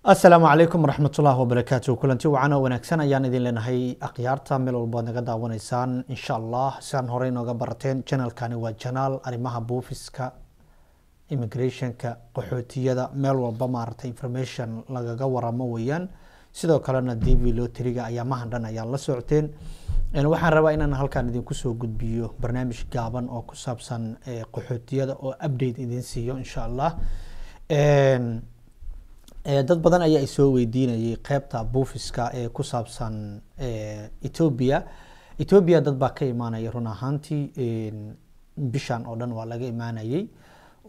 Asalaamu calaykum waraxmatullahi wabarakaatu. Kulanti wacan oo wanaagsan ayaan idin leenahay, akhyaarta meel walba naga daawanaysaan. Insha Allah, sidaan horey nooga barateen, channelkani waa channel arrimaha buufiska, immigrationka, qaxootiyada, meel walba maaragtay information lagaga waramo weeyaan. Sidoo kalena DV lotteryga ayaamahan dhan ayaan la socoteen. Waxaan rabaa inaan halkan idinku soo gudbiyo barnaamij gaaban oo ku saabsan qaxootiyada oo update idin siiyo, insha Allah. Dad badan ayaa isoo weydiinayay qeybta buufiska ee ku saabsan Ethiopia. Ethiopia dad baa ka imaanaya. Run ahaantii bishan oo dhan waa laga imaanayay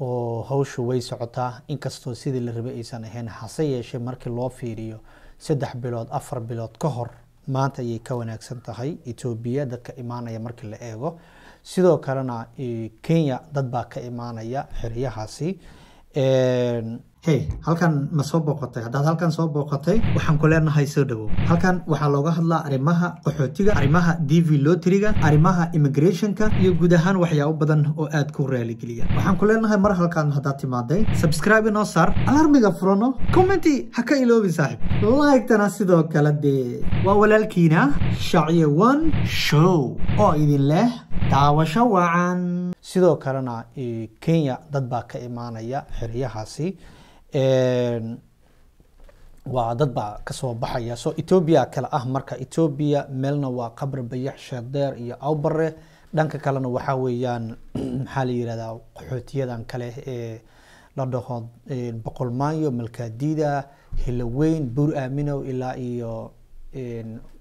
oo hawshu way socotaa, inkastoo sidii la rabay aysan ahayn. Hase yeeshee, markii loo fiiriyo 3 bilood, 4 bilood ka hor, maanta ayay ka wanaagsan tahay Ethiopia dadka imaanaya markii la eego. Sidoo kalena Kenya dad baa ka imaanaya xeryahaasi. Hey, halkan ma soo booqatay? Haddaad halkan soo booqatay, waxaan ku leenahay soo dhawow. Halkan waxaa looga hadlaa arrimaha qaxootiga, arrimaha DV lotteryga, arrimaha immigrationka iyo guud ahaan waxyaabo badan oo aad ku raaligeliya. Waxaan ku leenahay, mar halkan haddaad timaaday, subscribe inoo saar, alarmiga furano, commenti ha ka iloobin saaxib, like-tana sidoo kale. Dee waa walaalkiina Shaciye One Show oo idin leh daawasho wacan. Sidoo kalena Kenya dad baa ka imaanaya xeryahaasi. Waa dad baa kasoo baxaya. So Ethiopia kale ah, marka Ethiopia meelna waa Qabri Bayax, Sheedeer iyo Awbare. Dhanka kalena waxaa weeyaan, maxaa la yihahdaa, qaxootiyadan kale ee la dhaho Boqolmaayo, Malkaadida, Hilaweyn, Buur Aaminow, ilaa iyo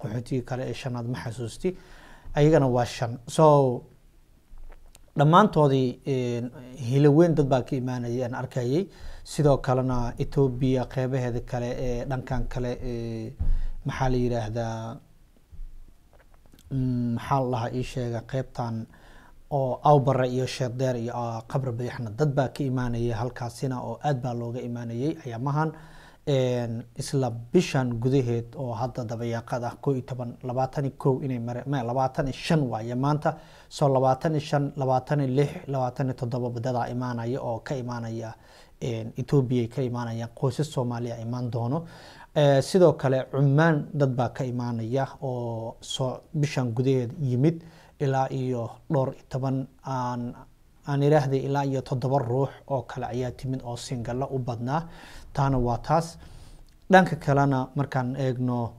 qaxootiga kale ee shanaad ma xasuusti. Ayagana waa shan. So dhammaantoodii Hilaweyn dad baa ka imaanayay aan arkayay. Sidoo kalena Ethiopia qeybaheeda kale ee dhankan kale ee maxaa la yidhaahdaa, maxaa la dhahaa, ii sheega, qeybtan oo Awbare iyo Sheedeer iyo Qabri Bayaxna dad baa ka imaanayay halkaasina, oo aad baa looga imaanayay ayaamahan. Isla bishan gudaheed oo hadda dabayaaqad ah, 11, 21 inay mare ma 25 waaye maanta. So 25, 26, 27 badadaa imaanaya oo ka imaanaya Ethiopia, ka imaanaya qoysas Soomaaliya imaan doono. Sidoo kale Cumaan dad baa ka imaanaya oo soo bishan gudaheed yimid, ilaa iyo dhowr iyo toban aan iraahday, ilaa iyo toddoba ruux oo kale ayaa timid oo singalo u badnaa. Taana waa taas. Dhanka kalena markaan eegno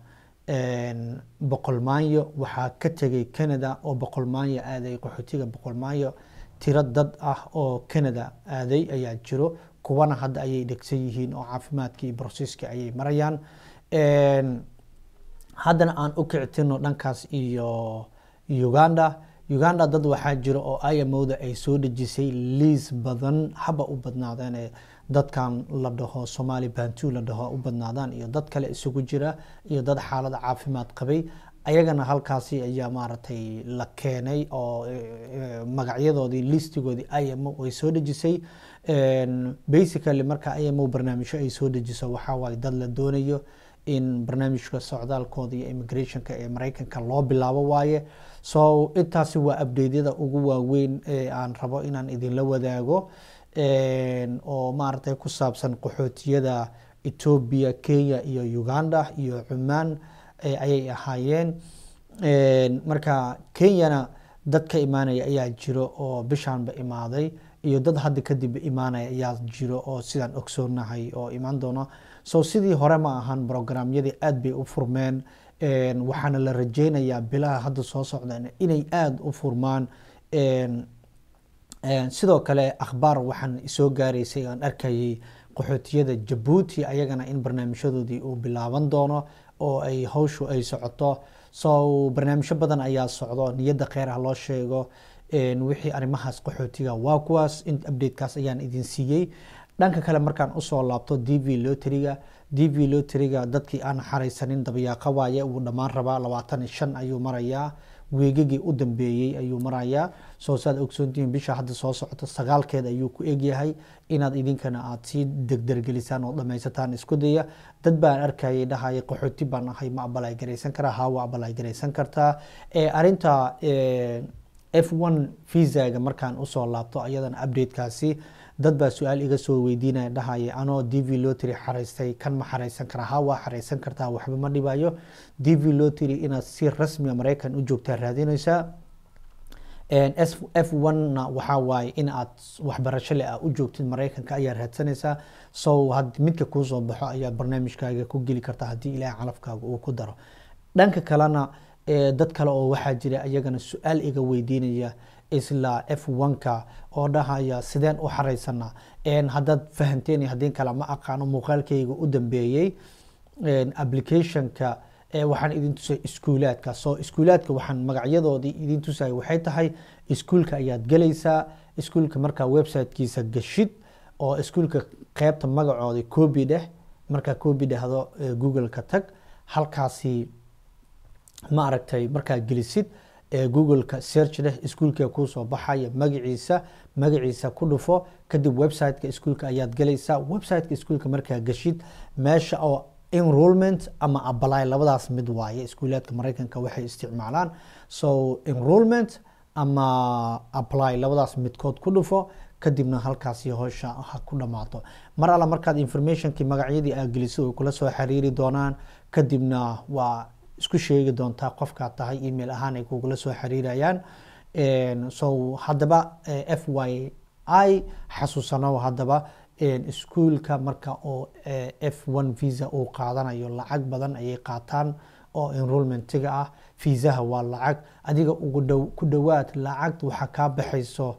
Boqolmaanyo, waxaa ka tegay Canada oo Boqolmaanyo aaday. Qaxootiga Boqolmaanyo tiro dad ah oo Canada aaday ayaa jiro, kuwana hadda ayay dhegsan yihiin oo caafimaadkii iyo processkii ayay marayaan. Haddana aan u kicitino dhankaas iyo Uganda. Uganda dad waxaa jira oo IMO-da ay soo dejisay liis badan, haba u badnaadeen ee dadkan la dhaho Somali Bantu la dhaho u badnaadaan, iyo dad kale isugu jira, iyo dad xaalada caafimaad qabay. Ayagana halkaasi ayaa maaragtay la keenay oo magacyadoodii, listigoodii IMO ay soo dejisay. Basically, marka IMO barnaamijyo ay soo dejiso, waxaa waaye dad la doonayo in barnaamijka socdaalkooda iyo immigrationka ee Mareykanka loo bilaabo waaye. So intaasi waa updateyada ugu waaweyn ee aan rabo inaan idinla wadaago oo maaragtay ku saabsan qaxootiyada Ethiopia, Kenya iyo Uganda iyo Cumaan ayay ahaayeen. Marka Kenyana dad ka imaanaya ayaa jiro oo bishaanba imaaday, iyo dad hadda kadib imaanaya ayaa jiro oo sidaan ogsoonahay oo imaan doono. So sidii hore ma ahan, programyadii aad bay u furmeen. Waxaana la rajeynayaa bilaha hadda soo socda inay aada u furmaan. Sidoo kale akhbaar waxaan isoo gaaraysay aan arkayay qaxootiyada Jabuuti ayagana in barnaamijyadoodii uu bilaaban doono oo ay hawshu ay socoto. So barnaamijyo badan ayaa socdo, niyadda kheyr ah loo sheego. Wixii arrimahaas qaxootiga waa kuwaas, in updatekaas ayaan idin siiyey. Dhanka kale markaan usoo laabto DV lotteryga, DV lotteryga dadkii aan xaraysanin dabayaaqo waaye, wuu dhammaan rabaa. 25 ayuu marayaa, weegagii u dambeeyey ayuu marayaa. Soo saad ogsoontihiin, bisha hadda soo socota 9-keed ayuu ku egyahay. Inaad idinkana aad sii degdergelisaan oo dhamaysataan isku daya. Dad baan arkayay dhahaya, "Qaxooti baan ahay, ma apply garaysan karaa?" Haa, waa apply garaysan kartaa. Arrinta F1 visaga markaan usoo laabto, ayadana updatekaasi Dad baa su-aal iga soo weydiinaya, dhahaya: "Anoo DV lottery xaraystay, kan ma xaraysan karaa?" Ha, waa xaraysan kartaa, waxba ma dhibayo. DV lottery inaad si rasmiga Maraykan u joogtaa raadinaysaa. F1 na waxaa waaye in aad waxbarasho le ah u joogtid Maraykanka ayaa raadsanaysaa. So had midka kuusoo baxo ayaa barnaamijkaaga ku geli karta, haddii Ilaahay calafkaaga uu ku daro. Dhanka kalena, dad kale oo waxaa jira iyagana su-aal iga weydiinaya isla F1-ka oo dhahaya: "Sideen u xaraysanaa?" Haddaad fahanteen iyo haddii kale ma aqaano. Muuqaalkayga u dambeeyey applicationka waxaan idin tusay iskuulaadka. So iskuulaadka waxaan magacyadoodii idin tusay waxay tahay, iskuulka ayaad gelaysaa. Iskuulka markaa websitekiisa gashid oo iskuulka qeybta magacoodii copy dheh. Markaa copy dhehdo, Google-ka tag. Halkaasi ma aragtay, markaa gelisid Google-ka search dheh, iskuulka kuusoo baxaya magaciisa. Magaciisa ku dhufo, kadib website-ka iskuulka ayaad gelaysaa. Website-ka iskuulka markaa gashid, meesha oo enrollment ama apply, labadaas mid waaye iskuulaadka Maraykanka waxay isticmaalaan. So enrollment ama apply, labadaas midkood ku dhufo, kadibna halkaasi howsha ha ku dhamaato. Mar alla markaad informationkii magacyadii aad geliso, way kula soo xiriiri doonaan. Kadibna waa isku sheegi doontaa qofkaad tahay, email ahaan ay kugula soo xiriirayaan. So haddaba FYI xasuusano, haddaba iskuulka marka oo F1 visa uu qaadanayo, lacag badan ayay qaataan oo enrollmentiga ah. Fiisaha waa lacag adiga ugu dhow, ku dhowaad lacag waxaa kaa baxayso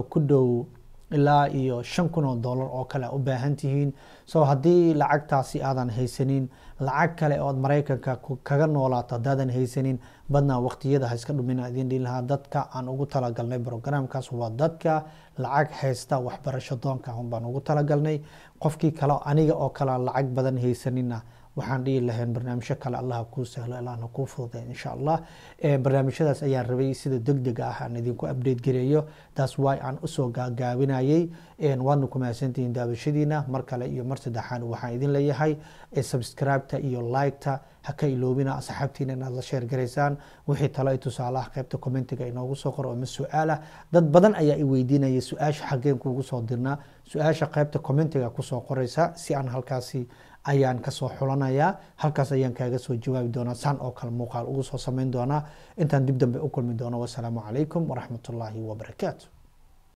ku dhow ilaa iyo $5,000 oo kale u baahan tihiin. So haddii lacagtaasi aadan haysanin, lacag kale ood Maraykanka kaga noolaato haddaadan haysanin, badnaa waqtiyada ha iska dhumina idin dhihi lahaa. Dadka aan ugu talagalnay programkaas waa dadka lacag haysta, waxbarasho doonka un baan ugu talagalnay. Qofkii kale, aniga oo kale aan lacag badan haysanina, waxaan dhihi lahayn barnaamijyo kale Allah kuu sahlo, Allahna kuu fududay, insha Allah. Barnaamijyadaas ayaan rabay sida deg deg ah aan idinku update gareeyo. Taas why aan usoo gaagaabinayay. Waadna ku mahadsantihiin daawashadiina. Mar kale iyo mar saddexaad waxaan idin leeyahay, subscribe-ta iyo like-ta ha ka iloobina, asxaabtiina inaad la share garaysaan. Wixii talo ay tusaalaha, qaybta commentiga inoogu soo qoro ama su-aalah. Dad badan ayaa i weydiinaya: "Su-aasha xaggeen kuugu soo dirnaa?" Su-aasha qaybta commentiga kusoo qoraysa, si aan halkaasi ayaan kasoo xulanayaa, halkaas ayaan kaaga soo jawaabi doonaa, saan oo kale muuqaal ugu soo samayn doonaa. Intaan dib dambe u kulmi doono, wasalaamu calaykum waraxmatullaahi wabarakaatu.